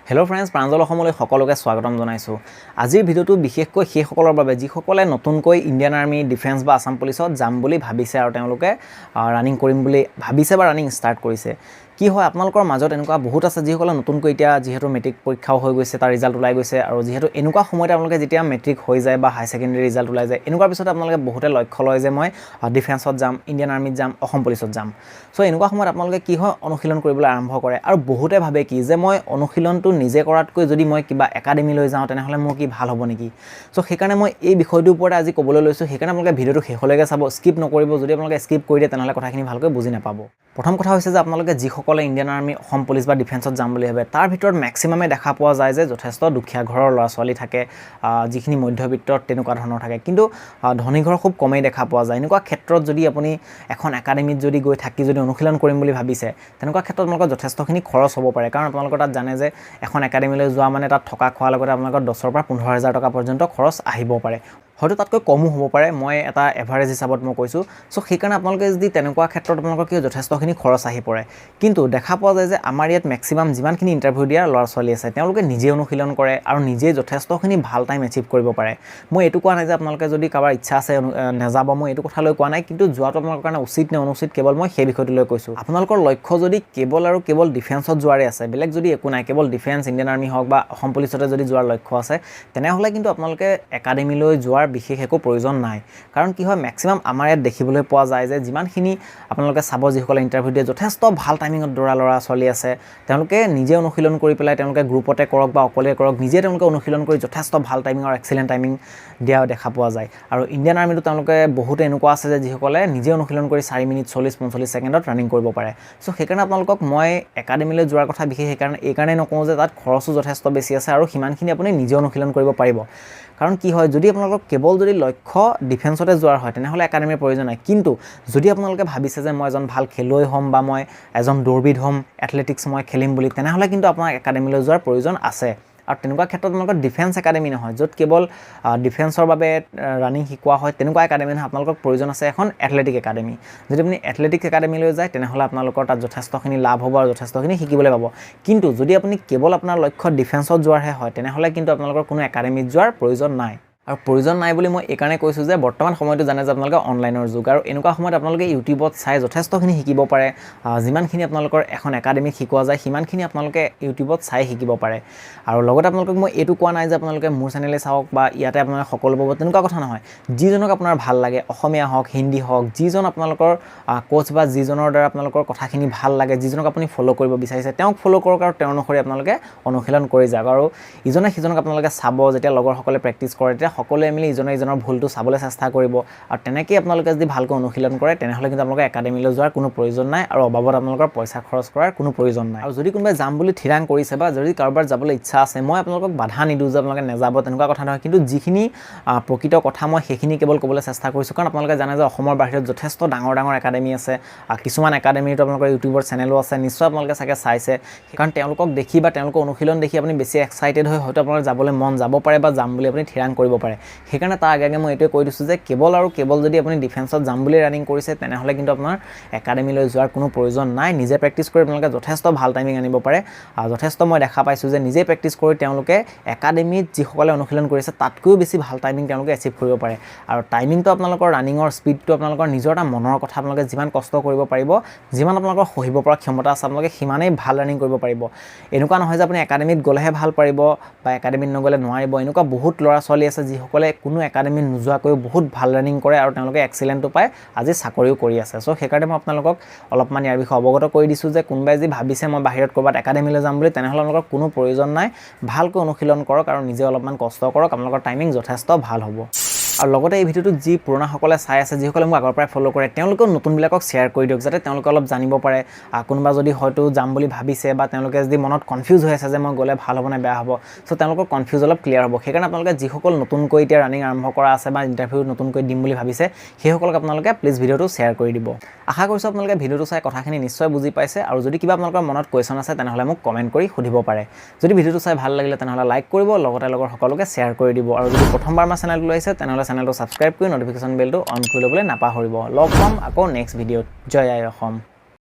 Hello' friends, Pranjal অসমলৈ সকলোকে স্বাগতম জনাইছোঁ। আজিৰ ভিডিঅ'টো বিশেষকৈ সেইসকলৰ বাবে যিসকলে নতুনকৈ ইণ্ডিয়ান আৰ্মি, ডিফেন্স বা আছাম পুলিচত যাম বুলি ভাবিছে আৰু তেওঁলোকে ৰানিং কৰিম বুলি ভাবিছে বা ৰানিং ষ্টাৰ্ট কৰিছে। কি হয়, আপোনালোকৰ মাজত এনেকুৱা বহুত আছে যিসকলে নতুনকৈ এতিয়া যিহেতু মেট্ৰিক পৰীক্ষাও হৈ গৈছে, তাৰ ৰিজাল্ট ওলাই গৈছে আৰু যিহেতু এনেকুৱা সময়তে আপোনালোকে যেতিয়া মেট্ৰিক হৈ যায় বা হাই ছেকেণ্ডেৰী ৰিজাল্ট ওলাই যায়, এনেকুৱা পিছত আপোনালোকে বহুতে লক্ষ্য লয় যে মই ডিফেন্সত যাম, ইণ্ডিয়ান আৰ্মিত যাম, অসম পুলিচত যাম। চ' এনেকুৱা সময়ত আপোনালোকে কি হয়, অনুশীলন কৰিবলৈ আৰম্ভ কৰে আৰু বহুতে ভাবে কি যে মই অনুশীলনটো নিজে কৰাতকৈ যদি মই কিবা একাডেমীলৈ যাওঁ, তেনেহ'লে মোৰ কি ভাল হ'ব নেকি? চ' সেইকাৰণে মই এই বিষয়টোৰ ওপৰতে আজি ক'বলৈ লৈছোঁ। সেইকাৰণে আপোনালোকে ভিডিঅ'টো শেষলৈকে চাব, স্কিপ নকৰিব। যদি আপোনালোকে স্কিপ কৰি দিয়ে, তেনেহ'লে কথাখিনি ভালকৈ বুজি নাপাব। প্ৰথম কথা হৈছে যে আপোনালোকে যিসকলে ইণ্ডিয়ান আৰ্মি, অসম পুলিচ বা ডিফেন্সত যাম বুলি ভাবে, তাৰ ভিতৰত মেক্সিমামে দেখা পোৱা যায় যে যথেষ্ট দুখীয়া ঘৰৰ ল'ৰা ছোৱালী থাকে, যিখিনি মধ্যবিত্ত তেনেকুৱা ধৰণৰ থাকে। কিন্তু ধনী ঘৰ খুব কমেই দেখা পোৱা যায়। এনেকুৱা ক্ষেত্ৰত যদি আপুনি এখন একাডেমীত যদি গৈ থাকি যদি অনুশীলন কৰিম বুলি ভাবিছে, তেনেকুৱা ক্ষেত্ৰত আপোনালোকৰ যথেষ্টখিনি খৰচ হ'ব পাৰে। কাৰণ আপোনালোকৰ তাত জানে যে এখন একাডেমীলৈ যোৱা মানে তাত থকা খোৱাৰ লগতে আপোনালোকৰ 10ৰ পৰা 15 হাজাৰ টকা পৰ্যন্ত খৰচ আহিব পাৰে। হয়তো তাতকৈ কমো হ'ব পাৰে, মই এটা এভাৰেজ হিচাপত মই কৈছোঁ। চ' সেইকাৰণে আপোনালোকে যদি তেনেকুৱা ক্ষেত্ৰত আপোনালোকৰ কি যথেষ্টখিনি খৰচ আহি পৰে। কিন্তু দেখা পোৱা যায় যে আমাৰ ইয়াত মেক্সিমাম যিমানখিনি ইণ্টাৰভিউ দিয়া ল'ৰা ছোৱালী আছে, তেওঁলোকে নিজে অনুশীলন কৰে আৰু নিজেই যথেষ্টখিনি ভাল টাইম এচিভ কৰিব পাৰে। মই এইটো কোৱা নাই যে আপোনালোকে যদি কাৰোবাৰ ইচ্ছা আছে নাযাব, মই এইটো কথালৈ কোৱা নাই। কিন্তু যোৱাটো আপোনালোকৰ কাৰণে উচিত নে অনুচিত, কেৱল মই সেই বিষয়টোলৈ কৈছোঁ। আপোনালোকৰ লক্ষ্য যদি কেৱল আৰু কেৱল ডিফেন্সত যোৱাৰে আছে, বেলেগ যদি একো নাই, কেৱল ডিফেন্স, ইণ্ডিয়ান আৰ্মি হওক বা অসম পুলিচতে যদি যোৱাৰ লক্ষ্য আছে, তেনেহ'লে কিন্তু আপোনালোকে একাডেমীলৈ যোৱাৰ বিশেষ একো প্ৰয়োজন নাই। কাৰণ কি হয়, মেক্সিমাম আমাৰ ইয়াত দেখিবলৈ পোৱা যায় যে যিমানখিনি আপোনালোকে চাব, যিসকলে ইণ্টাৰভিউ দিয়ে, যথেষ্ট ভাল টাইমিঙত দৌৰা ল'ৰা ছোৱালী আছে। তেওঁলোকে নিজে অনুশীলন কৰি পেলাই, তেওঁলোকে গ্ৰুপতে কৰক বা অকলে কৰক, নিজে তেওঁলোকে অনুশীলন কৰি যথেষ্ট ভাল টাইমিং আৰু এক্সিলেণ্ট টাইমিং দিয়া দেখা পোৱা যায়। আৰু ইণ্ডিয়ান আৰ্মিটো তেওঁলোকে বহুতে এনেকুৱা আছে যে যিসকলে নিজে অনুশীলন কৰি 4 মিনিট 40-45 ছেকেণ্ডত ৰানিং কৰিব পাৰে। চ' সেইকাৰণে আপোনালোকক মই একাডেমীলৈ যোৱাৰ কথা বিশেষ সেইকাৰণে এইকাৰণেই নকওঁ যে তাত খৰচো যথেষ্ট বেছি আছে আৰু সিমানখিনি আপুনি নিজে অনুশীলন কৰিব পাৰিব। কাৰণ কি হয়, যদি আপোনালোকৰ কেৱল যদি লক্ষ্য ডিফেন্সতে যোৱাৰ হয়, তেনেহ'লে একাডেমীৰ প্ৰয়োজন নাই। কিন্তু যদি আপোনালোকে ভাবিছে যে মই এজন ভাল খেলুৱৈ হ'ম বা মই এজন দৌৰবিদ হ'ম, এথলেটিক্স মই খেলিম বুলি, তেনেহ'লে কিন্তু আপোনাক একাডেমীলৈ যোৱাৰ প্ৰয়োজন আছে। আৰু তেনেকুৱা ক্ষেত্ৰত আপোনালোকৰ ডিফেন্স একাডেমী নহয়, য'ত কেৱল ডিফেন্সৰ বাবে ৰানিং শিকোৱা হয়, তেনেকুৱা একাডেমী নহয়। আপোনালোকৰ প্ৰয়োজন আছে এখন এথলেটিক একাডেমী। যদি আপুনি এথলেটিক একাডেমীলৈ যায়, তেনেহ'লে আপোনালোকৰ তাত যথেষ্টখিনি লাভ হ'ব আৰু যথেষ্টখিনি শিকিবলৈ পাব। কিন্তু যদি আপুনি কেৱল আপোনাৰ লক্ষ্য ডিফেন্সত যোৱাৰহে হয়, তেনেহ'লে কিন্তু আপোনালোকৰ কোনো একাডেমীত যোৱাৰ প্ৰয়োজন নাই। আৰু প্ৰয়োজন নাই বুলি মই এইকাৰণে কৈছোঁ যে বৰ্তমান সময়টো জানে যে আপোনালোকে অনলাইনৰ যুগ আৰু এনেকুৱা সময়ত আপোনালোকে ইউটিউবত চাই যথেষ্টখিনি শিকিব পাৰে। যিমানখিনি আপোনালোকৰ এখন একাডেমীত শিকোৱা যায়, সিমানখিনি আপোনালোকে ইউটিউবত চাই শিকিব পাৰে। আৰু লগতে আপোনালোকক মই এইটো কোৱা নাই যে আপোনালোকে মোৰ চেনেলে চাওক বা ইয়াতে আপোনালোকে সকলো পাব, তেনেকুৱা কথা নহয়। যিজনক আপোনাৰ ভাল লাগে, অসমীয়া হওক, হিন্দী হওক, যিজন আপোনালোকৰ কোচ বা যিজনৰ দ্বাৰা আপোনালোকৰ কথাখিনি ভাল লাগে, যিজনক আপুনি ফ'ল' কৰিব বিচাৰিছে, তেওঁক ফ'ল' কৰক আৰু তেওঁ অনুসৰি আপোনালোকে অনুশীলন কৰি যাওক। আৰু ইজনে সিজনক আপোনালোকে চাব, যেতিয়া লগৰসকলে প্ৰেক্টিছ কৰে, তেতিয়া সকলোৱে মিলি ইজনে ইজনৰ ভুলটো চাবলৈ চেষ্টা কৰিব। আৰু তেনেকেই আপোনালোকে যদি ভালকৈ অনুশীলন কৰে, তেনেহ'লে কিন্তু আপোনালোকে একাডেমীলৈ যোৱাৰ কোনো প্ৰয়োজন নাই আৰু অবাবত আপোনালোকৰ পইচা খৰচ কৰাৰ কোনো প্ৰয়োজন নাই। আৰু যদি কোনোবাই যাম বুলি থিৰাং কৰিছে বা যদি কাৰোবাৰ যাবলৈ ইচ্ছা আছে, মই আপোনালোকক বাধা নিদিওঁ যে আপোনালোকে নাযাব, তেনেকুৱা কথা নহয়। কিন্তু যিখিনি প্ৰকৃত কথা, মই সেইখিনি কেৱল ক'বলৈ চেষ্টা কৰিছোঁ। কাৰণ আপোনালোকে জানে যে অসমৰ বাহিৰত যথেষ্ট ডাঙৰ ডাঙৰ একাডেমী আছে। কিছুমান একাডেমীতো আপোনালোকৰ ইউটিউবৰ চেনেলো আছে, নিশ্চয় আপোনালোকে চাগে চাইছে। কাৰণ তেওঁলোকক দেখি বা তেওঁলোকৰ অনুশীলন দেখি আপুনি বেছি এক্সাইটেড হৈ হয়তো আপোনালোকৰ যাবলৈ মন যাব পাৰে বা যাম বুলি আপুনি থিৰাং কৰিব পাৰে। সেইকাৰণে তাৰ আগে আগে মই এইটোৱে কৈ দিছোঁ যে কেৱল আৰু কেৱল যদি আপুনি ডিফেন্সত যাম বুলি ৰানিং কৰিছে, তেনেহ'লে কিন্তু আপোনাৰ একাডেমীলৈ যোৱাৰ কোনো প্ৰয়োজন নাই। নিজে প্ৰেক্টিছ কৰি আপোনালোকে যথেষ্ট ভাল টাইমিং আনিব পাৰে। যথেষ্ট মই দেখা পাইছোঁ যে নিজে প্ৰেক্টিছ কৰি তেওঁলোকে একাডেমীত যিসকলে অনুশীলন কৰিছে, তাতকৈও বেছি ভাল টাইমিং তেওঁলোকে এচিভ কৰিব পাৰে। আৰু টাইমিংটো আপোনালোকৰ ৰানিঙৰ স্পীডটো আপোনালোকৰ নিজৰ এটা মনৰ কথা। আপোনালোকে যিমান কষ্ট কৰিব পাৰিব, যিমান আপোনালোকৰ সহিব পৰা ক্ষমতা আছে, আপোনালোকে সিমানেই ভাল ৰানিং কৰিব পাৰিব। এনেকুৱা নহয় যে আপুনি একাডেমীত গ'লেহে ভাল পাৰিব বা একাডেমীত নগ'লে নোৱাৰিব। এনেকুৱা বহুত ল'ৰা ছোৱালী আছে যিসকলে কোনো একাডেমীত নোযোৱাকৈও বহুত ভাল ৰানিং কৰে আৰু তেওঁলোকে এক্সিলেণ্টটো পায়, আজি চাকৰিও কৰি আছে। চ' সেইকাৰণে মই আপোনালোকক অলপমান ইয়াৰ বিষয়ে অৱগত কৰি দিছোঁ যে কোনোবাই যি ভাবিছে মই বাহিৰত ক'ৰবাত একাডেমীলৈ যাম বুলি, তেনেহ'লে আপোনালোকৰ কোনো প্ৰয়োজন নাই। ভালকৈ অনুশীলন কৰক আৰু নিজে অলপমান কষ্ট কৰক, আপোনালোকৰ টাইমিং যথেষ্ট ভাল হ'ব। আৰু লগতে এই ভিডিঅ'টোত যি পুৰণাসকলে চাই আছে, যিসকলে মোক আগৰ পৰাই ফ'ল' কৰে, তেওঁলোকেও নতুনবিলাকক শ্বেয়াৰ কৰি দিয়ক, যাতে তেওঁলোকে অলপ জানিব পাৰে। কোনোবা যদি হয়তো যাম বুলি ভাবিছে বা তেওঁলোকে যদি মনত কনফিউজ হৈ আছে যে মই গ'লে ভাল হ'ব নে বেয়া হ'ব, চ' তেওঁলোকৰ কনফিউজ অলপ ক্লিয়াৰ হ'ব। সেইকাৰণে আপোনালোকে যিসকল নতুনকৈ এতিয়া ৰানিং আৰম্ভ কৰা আছে বা ইণ্টাৰভিউ নতুনকৈ দিম বুলি ভাবিছে, সেইসকলক আপোনালোকে প্লিজ ভিডিঅ'টো শ্বেয়াৰ কৰি দিব। আশা কৰিছোঁ আপোনালোকে ভিডিঅ'টো চাই কথাখিনি নিশ্চয় বুজি পাইছে। আৰু যদি কিবা আপোনালোকৰ মনত কুৱেশ্যন আছে, তেনেহ'লে মোক কমেণ্ট কৰি সুধিব পাৰে। যদি ভিডিঅ'টো চাই ভাল লাগিলে, তেনেহ'লে লাইক কৰিব, লগতে লগৰ সকলোকে শ্বেয়াৰ কৰি দিব। আৰু যদি প্ৰথমবাৰ আমাৰ চেনেলটো আহিছে, তেনেহ'লে চেনেলটো ছাবস্ক্ৰাইব কৰি ন'টিফিকেশ্যন বেলটো অন কৰি ল'বলৈ নাপাহৰিব। লগ পাম আকৌ নেক্সট ভিডিঅ'ত। জয় আই অসম।